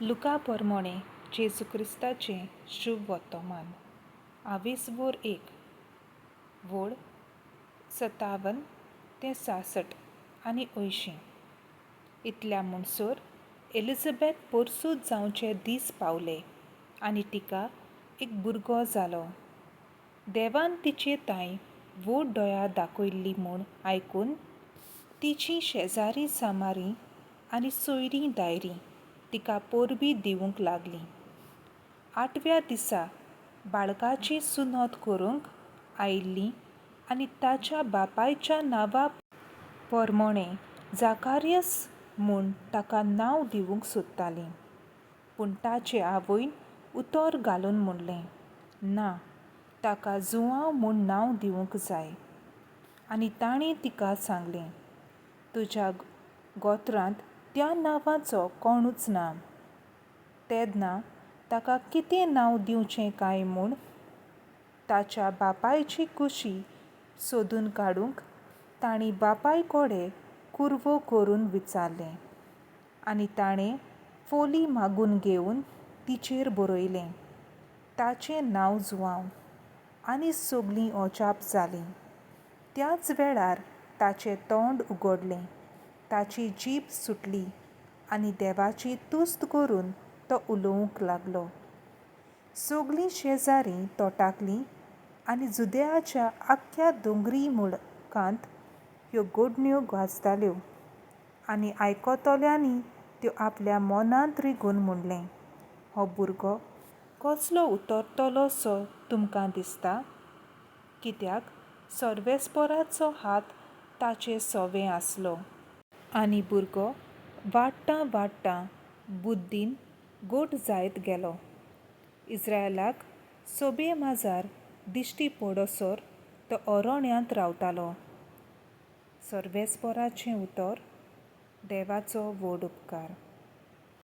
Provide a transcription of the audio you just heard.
लुका पोरमोणें जेजू क्रिस्ताचें शूभ वत्तोमान आवीस वोर एक वोळ सतावन ते सासट आनी अंयशीं इतल्या म्हणसर एलिझाबॅथ पोरसूद जावचे दीस पावले आनी तिका एक भुरगो जालो. देवान तिचे तांय व्हड दया दाखयल्ली म्हूण आयकून तिचीं शेजारी सामारी आनी सोयरीं दायरीं तिका परबीं दिवंक लागलीं. आठव्या दिसा बाळकाची सुनत करूंक आयिल्लीं आनी ताच्या बापायच्या नांवा पोरमोणें जाकारियस म्हूण ताका नांव दिवंक सोदतालीं. पूण ताचे आवयन उतर घालून म्हणलें, ना, ताका जुआंव म्हूण नांव दिवंक जाय. आनी तांणी तिका सांगलें, तुज्या गोत्रांत त्या नांवाचो कोणूच ना. तेन्ना ताका कितें नांव दिवचें काय म्हूण ताच्या बापायची कुशी सोदून काडूंक तांणी बापाय कडेन कुरवो करून विचारलें. आनी ताणें फोली मागून घेवन तिचेर बरयलें, ताचें नांव जुआंव. आनी सगलीं अजाप जालीं. त्याच वेळार ताचें तोंड उगडलें, ताची जीब सुटली आनी देवाची तुस्त करून तो उलोवंक लागलो. सगलीं शेजारी तोटाकलीं आनी जुदेयाच्या आख्ख्या दोंगरी मुळकांत ह्यो गोडण्यो गाजताल्यो. आनी आयकतल्यांनी त्यो आपल्या मनांत रिगून म्हणलें, हो भुरगो कसलो उतरतलो सो तुमकां दिसता? कित्याक सर्वेस्पोराचो हात ताचे सवें आसलो. आनी भुरगो वाडटां वाडटां बुद्दीन गोट जायत गेलो. इस्रायलाक सोबे माजार दिश्टी पडसर तो अरण्यांत रावतालो. सर्वेस्पोराचें उतर. देवाचो व्हड उपकार.